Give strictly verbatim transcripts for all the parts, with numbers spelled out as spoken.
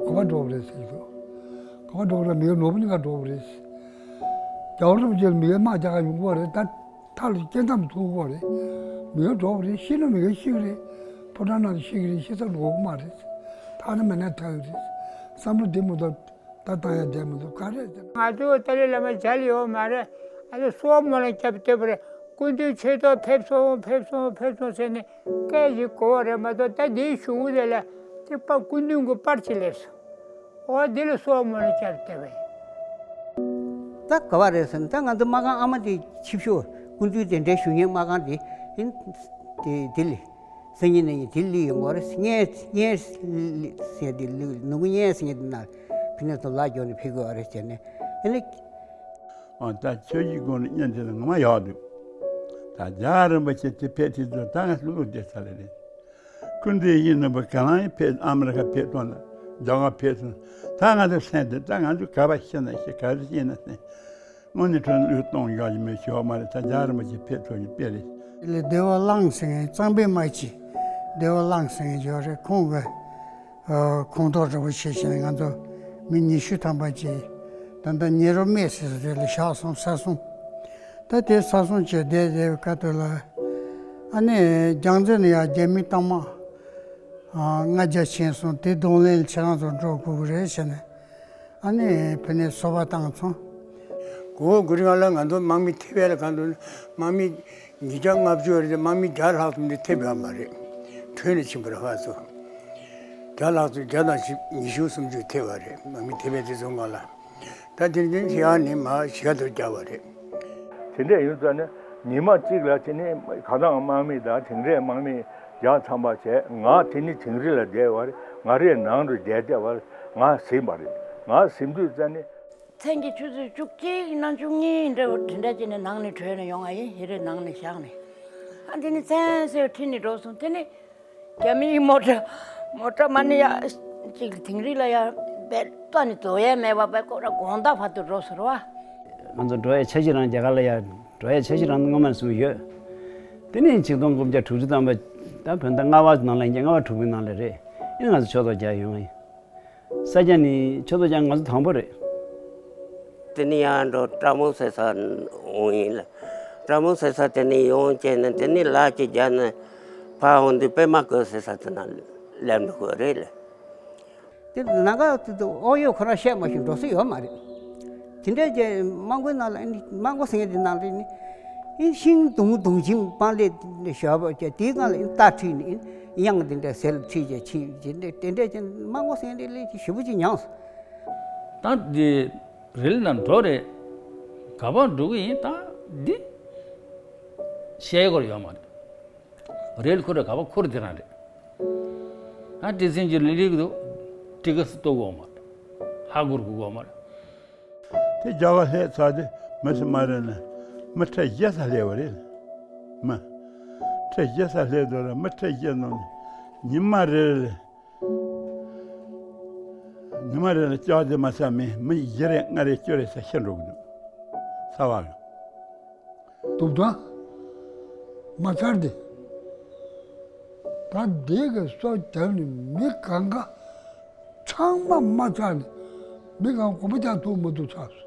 ག་པར་འགྲོ་བ་རེད་ཟེར་གྱི་འདུག་ག་པར་འགྲོ་བ་རེད། མི་ཡ་ནོར་བུ་གླིང་ག་འགྲོ་བ་རེད། རྒྱལ་བ་རིན་པོ་ཆེ་ལ་མི་ཡ་དམག་རྒྱག་ག་ཡོང་གི་བ་རེད། ད་མཐའ་ལ་སྐྱེ་མཚམས་ཐུག་གི་བ་རེད། མི་ཡ་འགྲོ་བ་རེད། ཤི་ན་མི་ཡ་ཤི་གི་རེད། ཕོ་བྲང་ནང་ལ་ཤི་གི་རེད། ཤི་ས་འགྲོ་གི་མ་རེད། ཐར་ན་མེད་ན་ཐར་གི་རེད། བསམ་བློ་བདེ་མི་འདུག་ད་ལྟ་ཡང་བསྡད་མི་འདུག་ག་རེ་ཟེར་ན། ང་ཚོ་ཏཱ་ལའི་བླ་མ་མཇལ་ཡོད་མ་རེད། ཨ་ནི་སོག་མོ་ལ་རྒྱབ་སྟེར་བ་རེད། སྐུ་མདུན་ཆོས་ཐོག་ཕེབས་སོང་ཕེབས་སོང་ཕེབས་སོང་ཟེར་ནས་སྐད་ཅིག་གོ་བ་རེད་མ་གཏོགས། ད་འདིའི་གཞུང་དེ་ལ་དེ་པ་སྐུ་མདུན་གྱི་པར་ཅིག་སླེབས་སོང་། འོ་འདི་ལ་སོག་མོ་ལ་རྒྱབ་སྟེར་བ་རེད། ད་ག་བ་རེད་ཟེར་ན། ད་ང་ཚོ་སྨར་ཁམས་ཨ་མ་དེ་ཆིབས་ཞུ་སྐུ་མདུན་གདན་འདྲེན་ཞུ་མཁན་སྨར་ཁམས་དེ་ཡིན། དེ་དེ་ལས། སང་ཉིན་གནངས་ཉིན་དེ་སླེབས་ཡོང་གི་རེད། བརྙན་བརྙན་ཟེར་དེ་ལུག་ནུ་གུ་བརྙན་ཟེར་དེ་ན་ཕི་ནས་ཚོ་ལག་འགྱོ་ནས་ཕེབས་དགོས་རེད་ཟེར་ནས། ཨ་ནི། ཨ་ད་ཆོས་ཀྱི་སྒོ་ནས་བརྙན་དེ་ལ་ངོ་མ་ཡག་འདུག་ད་རྒྱལ་བ་རིན་པོ་ཆེ་དེ་ཕེབས་དུས་ཚོད་ད་ང་ལུག་ལུག་བསྡད་ས་ལ་རེད། སྐུ་མདུན་ཡིན་ནོ་བ་ག་ལང་ཡིན་ཕེབས། ཨ་མི་རི་ཁ་ཕེབས་ཐོན་ལ་རྒྱ་གར་ཕེབས་སོང་། ད་ང་ཚོ་སེམས་དེ་ད་ང་ཚོ་ག་པ་ཤི་ན་ཤི། ག་རེ་ཤི་ན་ཤི། དངོས་གནས་དྲང་གནས་བློས་གཏོང་ཡག་ཡིན་མེད་ཤེས་པ་མ་རེད། ད་རྒྱལ་བ་རིན་པོ་ཆེ་ཕེབས་ཐུབ་ཡོད་དཔེ་རེད། ལས་བདེ་བ་གླང་ཟེར་མཁན་གཙང་པའི་དམག་སྤྱི་བདེ་བ་གླང་ཟེར་མཁན་ཡོད་རེད། ཁོང་གི་ཨ་ཁོངས་གཏོགས་འདྲ་པོ་བྱས་བྱས་ནས་ང་ཚོ་མི་ཉི་ཤུ་ཐམ་པ་ཅིག་ད་ལྟ་ཉེ་རོ་སྨད་ཟེར་ས་དེ་ལ་བཞག་སོང་། ས་སྲུང་། ད་དེ་ས་སྲུང་བྱས་བསྡད་བསྡད་པའི་སྐབས་དེ་ལ་ཨ་ནི་རྒྱལ་མཚན་ནས་ཡར་རྒྱ་མི་དམག་ཨ་ལྔ་བརྒྱ་ཕྱིན་སོང་། དེ་གདོང་ལེན་ལ་ཁྱེད་རང་ཚོ་འགྲོ་དགོས་ཀྱི་རེད་ཟེར་ནས། ཨ་ནི་ཕ་ནས་སོ་པ་བཏང་སོང་། གོ་གུ་རི་ང་ལ་ང་ཚོ་དམག་མི་ཐེབས་ཡ་ལ་གང་འདུག་ན། དམག་མི་ཉིས་བརྒྱ་ལྔ་བཅུ་རེད། དམག་མི་བརྒྱ་ལྷག་ཙམ་དེ་ཐེབས་ཡོད་མ་རེད། བྲོས་ནས་ཕྱིན་པ་རེད། ཧ་སོ། བརྒྱ་ལྷག་ཙམ། བརྒྱ་དང་ཉི་ཤུ་སུམ་ཅུ་ཐེབས་པ་རེད། དམག་མི་ཐེབས་ཡ་དེ་ཚོ་ང་ལ། ད་དེ་རིང་ཞིག་ཨ་ནི་མ་ཞིག་ག་དུ་རྒྱག་པ་རེད། དེ་འདྲ་ཡིན་ཙང་ནི་ཉི་མ་གཅིག་ལ་དེ་ནི་ག་དང་དམག་མི་དང་དིང་རིའི་དམག་མི་རྒྱག་ཚང་པ་བྱས། ང་དེ་ནི་དིང་རི་ལ་བསྡད་པ་རེད། ང་རའི་ནང་དུ་བསྡད་བསྡད་པ་རེད། ང་ཟིན་པ་རེད། ང་ཟིན་དུས་ཙང་ནི། མཚན་གྱི་ཆུ་ཚོད་བཅུ་གཅིག་ན་བཅུ་གཉིས་འདྲ་བོ་དེ་འདྲ་ཅིག་ནས་ནང་ནས་བྲོས་ནས་ཡོང་བ་ཡིན། ཧི་རི་ནང་ནས་བཞག་ནས། ཨ་དེ་ནི་མཚན་ཟེར་ཁྲིད་ནས་འགྲོ་སོང་། དེ་ནི། རྒྱ་མིའི་མོ་ཊ། མོ་ཊ་མ་ནི་ཡ། གཅིག་དིང་རི་ལ་ཡ། བེད་ཏོ་ནི་རྫོགས་ཡ་མེད་པ་བེད་ཀོ་ར་དགོང་དག་བར་དུ་འགྲོ་ཟེར་བ། ང་ཚོ་འགྲོ་ཡ་འཆར་གཞི་རང་རྒྱ་གར་ལ་ཡ། འགྲོ་ཡ་འཆར་གཞི་རང་སྔོན་མ་ནས་བཟུང་ཡོད། དེ་ནི་ཆིག་སྟོང་དགུ་བརྒྱ་དྲུག་ཅུ་ཐམ་པ། ད་བོད་ཟླ་ལྔ་པ་ནང་ལ་ཡིན་གྱི་ལྔ་པ་དྲུག་པའི་ནང་ལ་རེད། ཨེ་ང་ཚོ་ཆོས་ཐོག་རྒྱག་ཡོང་ཡིན། ས་སྐྱ་ནི་ཆོས་ཐོག་རྒྱག་ང་ཚོ་དང་པོ་རེད། དེ་ནི་ཡང་འགྲོ་བཀྲ་མོ་ཟེར་ས་འོང་ཡིན་ལ། བཀྲ་མོ་ཟེར་ས་དེ་ནི་ཡོང་བྱས་ནས་དེ་ནི་ལག་གཅིག་རྒྱབ་ནས་ཕར་འོང་དུས་པད་མ་བཀོད་ཟེར་ས་དེ་ན་སླེབས་འགྲོ་དགོས་རེད་ལ། དེ་ནང་ག་དེ་དུ་ཨོ་ཡོད་ཁོ་རང་བཤད་མ་ཤེས་འགྲོ་ས་ཡོད་མ་རེད། དེ་འདྲའི་རྗེས་དམག་མགོའི་ནང་ལ་ཨེ་ནི་དམག་མགོ་ཟེར་མཁན་དེ་ནང་ལ་ཨེ་ནི་ཨེ་ཤིང་དུང་དུང་ཆེན་སྤང་ལེབ་ཞོ་བ་བཅས་དེའི་སྒང་ལ་ཨེ་རྟ་ཁྲིད་ནས་ཨེ་གཡང་དེ་འདྲ་ཟེར་ཁྲིད་བྱས་ཕྱིན་བྱས་འདྲ་དེ་འདྲའི་རྗེས་དམག་མགོ་ཟེར་མཁན་དེ་ལས་ཞེ་པོ་ཅིག་མྱངས་སོང་། ད་འདི་རེལ་ནང་འགྲོ་རེད། ག་པར་འགྲོ་གི་ཡིན་ད་འདི་བཤད་སྐོར་ཡོད་མ་རེད། རེལ་ཁུར་རེ་ག་པར་ཁུར་དེ་རང་རེད། ཨ་ཏི་སིན་གྱི་ལི་ལིག་འདུག་ཏི་ཀ་སི་ཏོ་གོ་མ་རེད། ཧ་གུར་གུ་གོ་མ་རེད། དེ་རྒྱ་གར་སླེབས་ཚར་དུས་མི་སུ་མ་རེད་ན་མི་ཁྲི་བཞི་ས་སླེབས་པ་རེད། མི་ཁྲི་བཞི་ས་སླེབས་དུས་ལ་མི་ཁྲི་བཞི་ནང་ནས་ཉི་མ་རེ་རེ་ལ། ཉི་མ་རེ་ལ་ལྕགས་དེ་མ་ཚད་མེད་མི་བཞི་རེ་ལྔ་རེ་བཅུ་རེ་ས་ཤི་འགྲོ་གི་འདུག་ཚ་བ་ལ། དུག་དང་། མ་ཚར་དེ། ད་འདི་གི་སྲོག་བརྒྱབ་ནས་མི་གང་ག་ཚང་མ་མ་ཚར་ནས་མི་གང་གོམ་པ་རྒྱག་ཐུབ་མི་འདུག་ཚར་སོང་།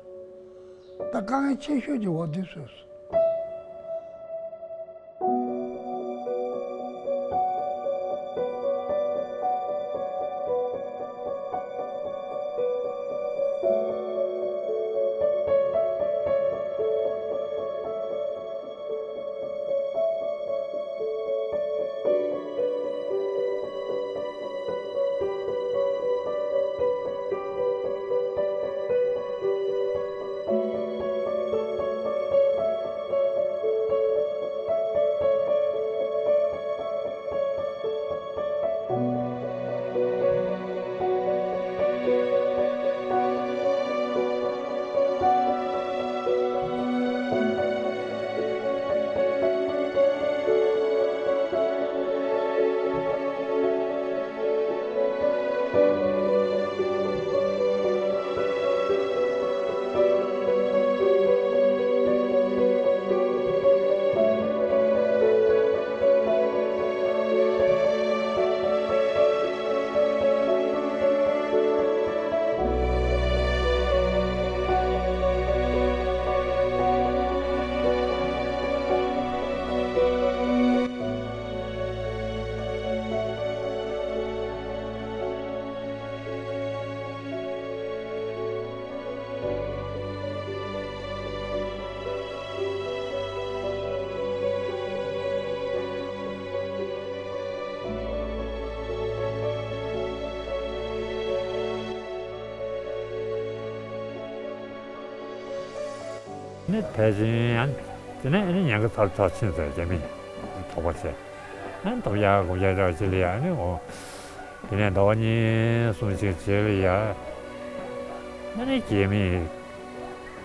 ད་དཀའ་ངལ་ཆེ་ཤོས་ཀྱི་འོ་དེ་བཟོས་སོང་། ནི་ཕལ་ཆེར་ཡང་དེ་ནས་ཨ་ནི་ཉེན་ཁ་ཚ་ཚ་ཕྱིན་ཚེ་རྒྱ་མི་དོགས་པ་བྱས། ཨ་ནི་དོགས་ཡག་དགོས་ཡག་ར་ཅི་ལ་ཡ་ཨ་ནི་འོ། དེ་ནས་ཟླ་བ་གཉིས་གསུམ་ཞིག་རྗེས་ལ་ཡ། ཨ་ནི་རྒྱ་མི་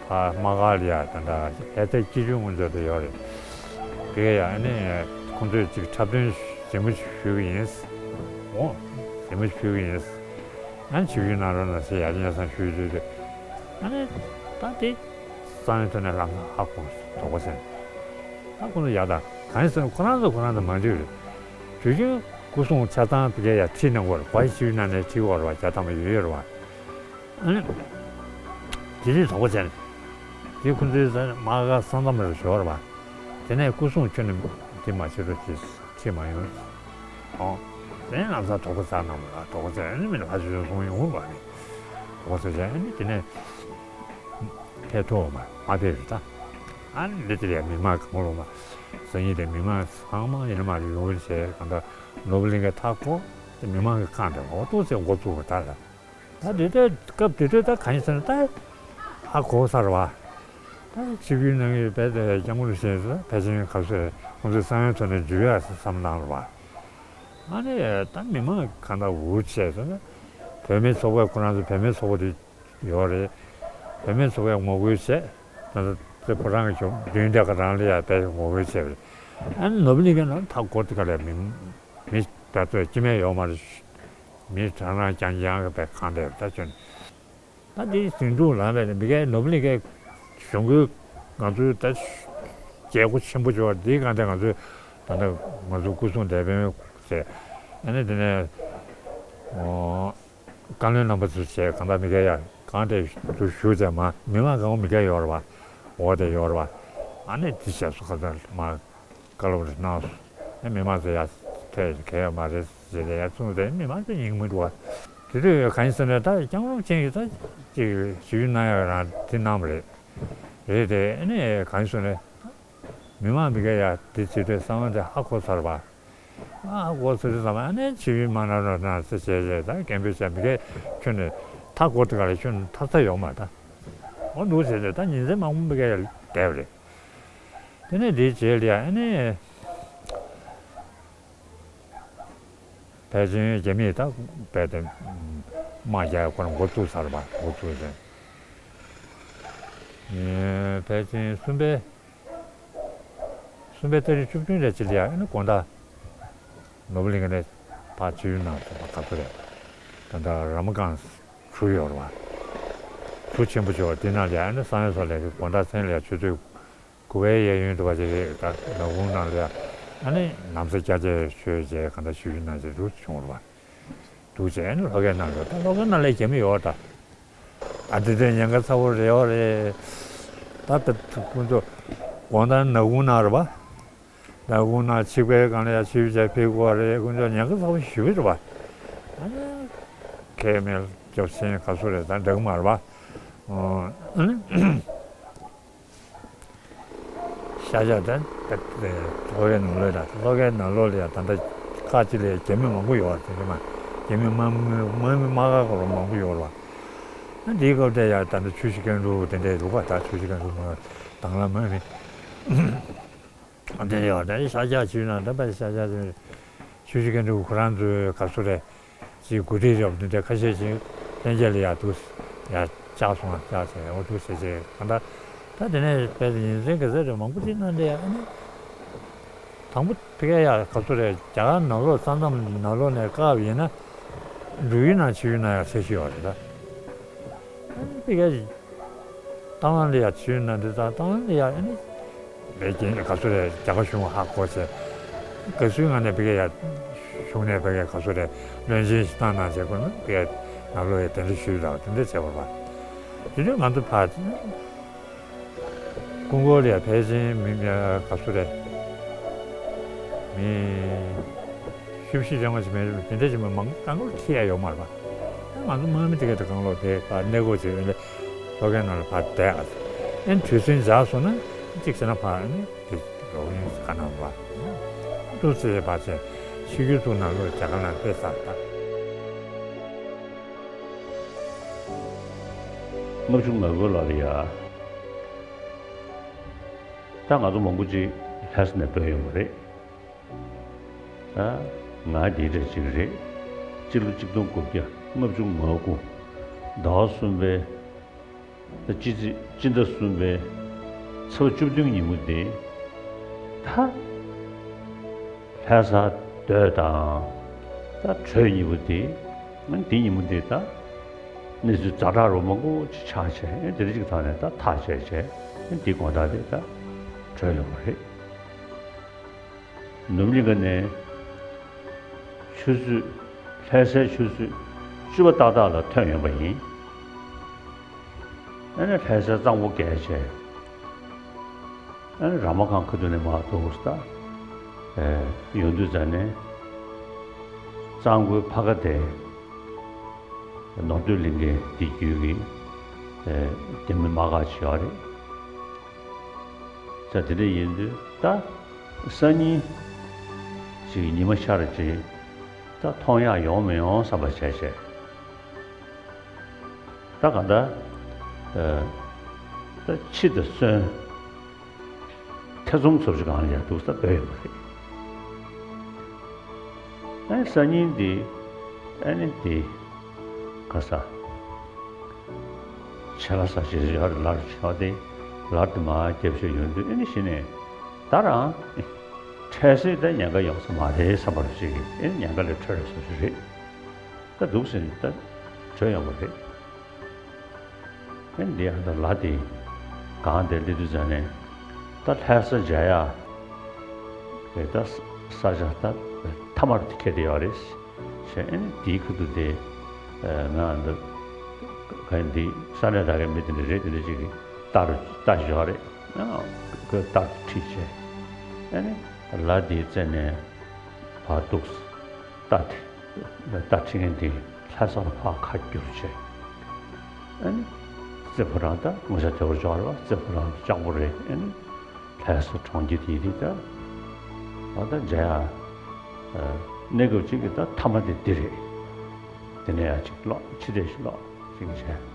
ཕ་དམག་སྒར་ལ་ཡ་ད་ལྟ་ཧེ་ཐེ་སྐྱིད་ཆུ་སྔོན་ཚོད་དུ་ཡོད་རེད། དེ་ག་ཡ་ཨ་ནི་ཁོང་ཚོས་ཅིག་འཁྲབ་སྟོན་ཞིབ་མོ་ཞུ་གི་ཡིན། འོ། ཞིབ་མོ་ཞུ་གི་ཡིན། ཨ་ནི་ཆིབས་བསྒྱུར་གནང་རོགས་གནང་ཟེར་ཡ་སྙན་སེང་ཞུས་ཞུས་ཏེ། ཨ་ནི་ད་དེ་གསང་བའི་ཐོག་ནས་ལམ་སང་ཧ་གོ་དོགས་པ་ཟེར། ད་ཁོ་ཚོ་ཡག་ད་གང་ཡིན་ཟེར་ན་ཁོ་རང་ཚོ་ཁོ་རང་ཚོ་མ་འགྲིག་རེད། དུས་རྒྱུན་སྐུ་སྲུང་ཆ་ཚང་དེ་གས་ཡ་ཁྲིད་གནང་དགོས་རེད། གོ་ཡི་ཆིབས་བསྒྱུར་གནང་ནས་ཁྲིད་དགོས་རེད་བ། རྒྱ་ཐ་མ་ཡོད་ཡོད་རེད་བ། ཨ་ནི། དེ་རིགས་དོགས་པ་བྱས་ནས། དེ་ཁོ་ཚོའི་ས་དམག་སྒར་ས་མཚམས་ལ་ཞོར་བ། དེ་ནས་སྐུ་སྲུང་ཁྱོན་ནས་དེ་མ་བྱེད་རོགས་ཞེས་ཁྲིད་མ་ཡོང་། ཨོ། དེ་ནས་ལམ་སང་དོགས་པ་ཟ་གནང་བ་ལ་དོགས་པ་བྱས་ཨ་ནི་མི་ལ་ཕ་ཆོས་ཆོས་སོང་ཡོང་བ་ནི། དོགས་པ་ཟ་བྱས་ཨ་ནི་དེ་ནས། ཕེབས་ཐུབ་མ་མ་ཕེབས་རེད་ད། ཨ་ནི་འདི་དེ་ལས་མི་མང་གང་ལོ་མ། སང་ཉིན་དེ་མི་མང་ཚང་མ་ཡིན་ན་མ་རེད་ཡོང་བྱས་གང་ལྟར་ནོར་བུ་གླིང་གའི་མཐའ་བསྐོར་དེ་མི་མང་གི་ཁང་དེ་འོ་ཏོག་ཙེ་འགོ་བཙུགས་པ་ད་ལ། ད་དེ་དུས་སྐབས་དེ་དུས་ད་གང་ཡིན་ཟེར་ན་ད་ཧ་གོ་ས་རེད་བ། ད་ཆིབས་བསྒྱུར་གནང་གི་བས་དེ་སྐྱབས་མགོན་རིན་པོ་ཆེ་ཕལ་ཆེར་ག་ཚོད་ཁོང་ཚོའི་གསང་བའི་ཐོག་ནས་འཇུ་ཡག་བསམ་བློ་བཏང་རེད་བ། ཨ་ནི་ད་མི་མང་གང་ལྟར་འུར་བྱས་ཟེར་ན། བོད་མི་ཚོགས་པ་ཁོ་རང་ཚོ་བོད་མི་ཚོགས་པ་དེ་ཡོད་རེད། བོད་མི་ཚོགས་པས་ངོ་རྒོལ་བྱས། ད་ལྟ་ཚེ་ཕོ་བྲང་གི་མདུན་དེ་ག་རང་ལ་ཡང་བས་ངོ་རྒོལ་བྱས་པ་རེད། ཨ་ནི་ནོར་བུ་གླིང་གའི་ནང་མཐའ་བསྐོར་དེ་ག་ལས་མི་མི་ད་ཚོད་སྐྱིད་མེད་ཡོད་མ་རེད། མི་གྲངས་རང་རྐྱང་རྐྱང་གི་བས་གང་བསྡད་ད་ཁྱོད། ད་འདི་ཟིང་འཁྲུག་ལངས་པས་མི་གའི་ནོར་བུ་གླིང་གའི་གཞུང་གི་ང་ཚོའི་ད་རྒྱལ་སྒོ་ཆེན་པོ་ཆེ་བ་འདིའི་སྒང་དེ་ང་ཚོའི་ད་ལྟ་ང་ཚོའི་སྐུ་སྲུང་སྡེ་དཔོན་བྱས། ཨ་ནི་དེ་ནས་ཨོ། བཀའ་བློན་རྣམ་པ་ཚོ་བྱས་གང་ལྟར་མི་སྒེར་ཡ་གང་དེ་ཚོ་ཞུ་བྱས་མ་མི་མང་གང་བོ་མི་སྒེར་ཡོད་རེད་བ། འོ་དེ་ཡོད་རེད་བ། ཨ་ནི་དེ་བྱས་སོ་ག་ཚོད་མ་བཀའ་སློབ་རེ་གནང་སོང་། ཨ་མི་མང་ཚོ་ཡ་ཐད་གལ་ཡོད་མ་རེད་ཟེར་ཏེ་ཡ་གསུངས་ཏེ་མི་མང་ཚོ་ཉན་གི་མི་འདུག་བ། དེ་དུས་གང་ཡིན་ཟེར་ན་ད་སྐྱབས་མགོན་ཆེན་གྱིས་ད་ཅིག་ཞུ་གནང་ཡ་རང་དེ་གནང་བ་རེད། རེད་དེ་ཨ་ནི་གང་ཡིན་ཟེར་ན། མི་མང་མི་སྒེར་ཡ་དེ་བྱེད་དུས་གསང་བ་དེ་ཧ་གོ་ཚར་བ། ཨ་ཧ་གོ་ཚར་དུས་ཙམ་ཨ་ནི་ཆིབས་བསྒྱུར་མ་གནང་རོགས་གནང་ཟེར་བྱས་བྱས་ད་སྐད་འབོད་བྱས་མི་སྒེར་ཁྱོན་ནས་མཐའ་བསྐོར་དེ་ག་ལ་ཁྱོན་ནས་ཐར་ས་ཡོད་མ་རེད་ད། འོ་འདུག་བྱས་བྱས་ད་ཉིན་མཚན་མང་པོ་མི་སྒེར་ཡ་བསྡད་པ་རེད། དེ་ནས་དེའི་རྗེས་ལ་ཡ་ཨ་ནི་ཕལ་ཆེར་རྒྱ་མིས་ད་རྦད་དེ་དམག་རྒྱག་ཡ་ཁོ་རང་འགོ་བཙུགས་ཚར་བ་འགོ་བཙུགས་བྱས། ཨེ་ཕལ་ཆེར་གསུམ་པའི། གསུམ་པའི་ཏ་རིག་བཅུ་བདུན་རེ་གཅིག་ལ་ཡང་ཨ་ནི་དགོང་དག་ནོར་བུ་གླིང་ག་ནས་ཕར་ཆིབས་བསྒྱུར་གནང་སོང་བ་ག་ཚོད་རེད། ད་ལྟ་ར་མ་སྒང་གྲུ་ཡོད་རེད་བ། གྲུ་ཆེན་པོ་ཅིག་ཡོད་དེ་ནང་ལ་ཡང་ཨ་ནི་བསམ་ཡས་སོགས་ལས་ཀྱི་དགོང་དག་མཚན་ལ་ཡང་ཆུ་ཚོད་དགུ་པའི་གཡས་གཡོན་དུ་བ་ཅིག་རེད། ད་ནག་ཁུང་ནང་ལ་ཡང་ཨ་ནི་ལམ་སེང་སྐྱ་ཆས་ཞོས་བྱས་གང་ལྟར་ཆིབས་བསྒྱུར་གནང་བྱས་འདུག་བྱུང་རེད་བ། འདུག་བྱས་ཨ་ནི་ལྷོ་ཁའི་ནང་ལ་ད་ལྷོ་ཁའི་ནང་ལ་རྒྱ་མི་ཡོད་ད། ཨ་དེ་དུས་ཉེན་ཁ་ཚ་བོ་རེད་བ་རེད། ད་ད་ཁོང་ཚོ་དགོང་དག་ནག་ཁུང་ནང་རེད་བ། ནག་ཁུང་ནང་ཆིབས་ཁའི་སྒང་ལ་ཡ་ཆིབས་བྱས་ཕེབས་དགོས་བ་རེད། ཁོང་ཚོ་ཉེན་ཁ་ཚ་བོ་ཞེ་པོ་རེད་བ། ཨ་ནི་ཁའི་མེ་སྐྱོབ་ཆེན་ག་ཚོད་རེད་ད་འདྲ་གི་མ་རེད་བ། ཨ་ནི་ཤར་ཤར་དང་ད་ལྷོ་ཁའི་ནང་ལོགས་དང་ལྷོ་ཁའི་ནང་ལོགས་ལ་ཡང་ད་ལྟ་ཁག་ཅིག་ལ་རྒྱ་མི་མང་པོ་ཡོད་པ་དེ་རེད་མ། རྒྱ་མི་དམག་མི་དམག་མི་དམག་སྒར་སྐོར་མང་པོ་ཡོད་རེད་བ། ཨ་འདིའི་སྐབས་དེ་ཡང་ད་ལྟ་ཆུ་བཞི་སྒང་དྲུག་དེ་འདྲའི་འདུག་ག་ད་ཆུ་བཞི་སྒང་དྲུག་མ་དང་བླངས་དམག་མི་དེ་ཡོད་དེ་ཤར་རྒྱག་བྱུས་ན་ད་པ་ཤར་རྒྱག་བྱུས། ཆུ་བཞི་སྒང་དྲུག་ཁོ་རང་ཚོའི་ག་ཚོད་རེད། ཅིག་འགོ་ཁྲིད་རབ་འདི་འདྲ་ཁ་ཤས་ཤིག་ལྷན་རྒྱས་ལ་ཡར་འདུག་ཡར་བཅག་སོང་བ་བཅག་བྱས་འོ་འདུག་བྱས་བྱས་གང་ལྟར་ད་དེ་ནས་དཔེ་ཉིན་མཚན་ག་ཚོད་རེད་མང་པོ་ཅིག་གནང་འདྲ་ཡ་ཨ་ནི། དང་པོ་ཕ་གིར་ཡ་ག་ཚོད་རེད་རྒྱ་གར་ནང་ལོགས་ས་མཚམས་ནང་ལོགས་ནས་བཀག་པ་ཡིན་ན་འབྲུག་ཡུལ་ནང་ཕྱི་ཡུལ་ནང་ཡང་ཚད་གཞི་ཡོད་རེད་ད། ཨ་ནི་ཕ་གིར། ཏང་ཨན་ལ་ཡ་ཕྱི་ཡུལ་ནང་འདི་དང་ཏང་ཨན་ལ་ཡ་ཨ་ནི། ལས་ཀྱི་ག་ཚོད་རེད་རྒྱ་གར་གཞུང་ཧ་གོ་བྱས། ག་ཚོད་ངང་ནས་ཕ་གིར་ཡ། གཞུང་ནས་ཕ་གིར་ག་ཚོད་རེད་བློན་ཆེན་ཞིག་བཏང་གནང་བྱས་ཁོ་ན་ཕ་གིར་ནང་ལོགས་ཡ་གདན་འདྲེན་ཞུས་ལ་དེ་འདྲ་བྱས་པ་རེད་བ། དེ་དུས་ང་ཚོ་ཕར། སྐུ་འཁོར་ལ་ཡ་ཕལ་ཆེར་མི་ག་ཚོད་རེད། མི། བཅུ་བཞི་ལྷག་ཙམ་མེད་རེད། དེ་འདྲ་ཅིག་མ་མང་པོ་གང་ག་ཁྲིད་ཡ་ཡོད་མ་རེད་པ། ང་ཚོ་དམག་མི་དེ་ག་དེ་གང་ལོག་དེ་ཕར་གནས་སྐོར་བྱེད་ཡོད་ལས་ལྷོ་ཁའི་ནང་ལ་ཕར་བསྡད་ཨ། ཨེ་དུས་ཚོད་འཇགས་སོང་ན་གཅིག་བྱས་ན་ཕར་ཨ་ནི་དེ་ལོག་ཡིན་ག་ནང་བ། ཏུ་ཙེ་ཕར་བྱས་ཆིབས་བསྒྱུར་ཚུགས་ནང་ལོགས་རྒྱ་གར་ནང་ཕེབས་ཚར་ད། ལྔ་བཅུ་ང་དགུ་ལོ་ལ་ཡ། ད་ང་ཚོ་མང་པོ་ཅིག་ལྷ་ས་ནས་བྲོས་ཡོང་བ་རེད། ད་ང་དེའི་གྲས་ཅིག་རེད། སྤྱི་ལོ་གཅིག་སྟོང་དགུ་བརྒྱ་ལྔ་བཅུ་ང་དགུ་ཟླ་བ་གསུམ་པའི། ད་སྤྱི་ཚེས་སྤྱི་ཟླ་གསུམ་པའི་ཚེས་པ་བཅུ་བདུན་ཉིན་མོ་དེ། ད་ལྷ་ས་སྡོད་དང་། ད་བྲོས་ཉིན་མོ་དེ། ཨ་ནི་དེ་ཉིན་མོ་དེ་ད་གནས་ཚུལ་ཛ་དྲག་རུ་མང་པོ་ཅིག་ཆགས་བྱས། ཨ་ནི་དེ་འདྲ་ཅིག་ཐོག་ནས་ད་ཐག་བཅད་བྱས། ཨ་ནི་དེའི་དགོང་དག་དེ་ད་བྲོས་ཡོང་བ་རེད། ནུབ་གླིང་ཁ་ནས་ཆུ་ཚོད། ལྷ་སའི་ཆུ་ཚོད་བཅུ་པ་ཏག་ཏག་ལ་ཐོན་ཡོང་པ་ཡིན། ཨ་ནི་ལྷ་སའི་གཙང་པོ་བརྒལ་བྱས། ཨ་ནི་ར་མ་ཁང་ཁ་ཐུག་ནས་མར་འདུག་སེ་ད། ཨེ། ཡོང་དུས་ཙ་ནས་གཙང་པོའི་ཕ་ག་དེ་ནོར་སྟོད་གླིང་གའི་དེ་བརྒྱུད་ཀྱི། ཨེ། དེ་མིན་དམག་སྒར་ཅིག་ཡོད་རེད། ད་དེ་འདྲ་ཡིན་དུས་ད་སང་ཉིན་ཅིག་ཉི་མ་ཤར་རྗེས་ད་མཐོང་ཡག་ཡོང་མི་ཡོང་བསམ་པ་བྱས་བྱས། ད་གང་ལྟར། ཨ། ད་ཕྱི་དང་གསོན། ཐེ་ཚོམ་ཚོར་ཅིག་གང་ལ་ཡང་འདུག་སེ་སྡོད་ཡོད་པ་རེད། ཨ་ནི་སང་ཉིན་འདི། ཨ་ནི་འདི། ག་ས། ཕྱེད་ཀ་ཟ་བྱེད་ཡོད་རེད། ལར་ཆགས་ཏེ། ལར་དུ་མར་རྒྱབ་བྱས་ཡོང་དུས། ཨ་ནི་གཞི་ནས་ད་རང་འཕྲལ་སེང་ད་ཉེན་ཁ་ཡོང་ས་མ་རེད་བསམ་པ་ཅིག་གིས། ཨ་ནི་ཉེན་ཁ་ལས་གྲོལ་བ་ཅིག་རེད། ད་འདུག་སེ་ད་བྲོས་ཡོང་བ་རེད། ཨ་ནི་འདི་ཡང་ད་ལ་དེ་སྒང་དེར་སླེབས་དུས་ཙ་ནས། ད་ལྷ་ས་མཇལ་ཡག་གི་ད་ས་ཆ་ད་མཐའ་མར་འཁེལ་བསྡད་ཡོད་རེད། བྱས། ཨ་ནི་དེའི་ཁ་ཐུག་དེ། ཨ། ང་འདི་ག་ཡིན། འདི་ས་གནས་དེ་གའི་མི་དེ་འདྲ་རེད། དེ་འདྲ་ཅིག་གིས་ལྟ་རུ་ལྟ་བཞིན་ཡོད་རེད། ཨ། ཁོས་རྟ་ཁྲིད་བྱས། ཨ་ནི་ལ་དེའི་རྩེ་ནས་ཕར་འདུག་སེ་རྟ་དེ། རྟ་ཁྲིད་མཁན་དེ་ལྷ་ས་ལ་ཕར་ཁ་བསྒྱུར་བྱས། ཨ་ནི་རྩེ་ཕོ་བྲང་། ད་ངོ་ཤ་དེ་བར་འཇོག་རེད་པ། རྩེ་ཕོ་བྲང་ལྕགས་པོ་རེད། ཨ་ནི་ལྷ་ས་གྲོང་ཁྱེར་དེ་དེ་ད། ཨ། ད་མཇལ་ཡག་གནས་སྐབས་ཅིག་གི་ད་མཐའ་མ་དེ་འདི་རེད། དེ་ནས་ཡར་ཅིག་ལོག་ཕྱི་བལྟས་ཤིག་ལོག་ཅིག་བྱས།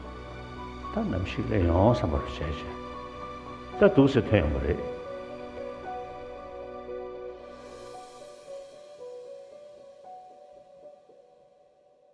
ད་ནམ་ཞིག་སླེབས་ཡོང་བསམ་པ་རུ་བྱས་བྱས། ད་འདུག་སེ་ཐོན་ཡོང་བ་རེད།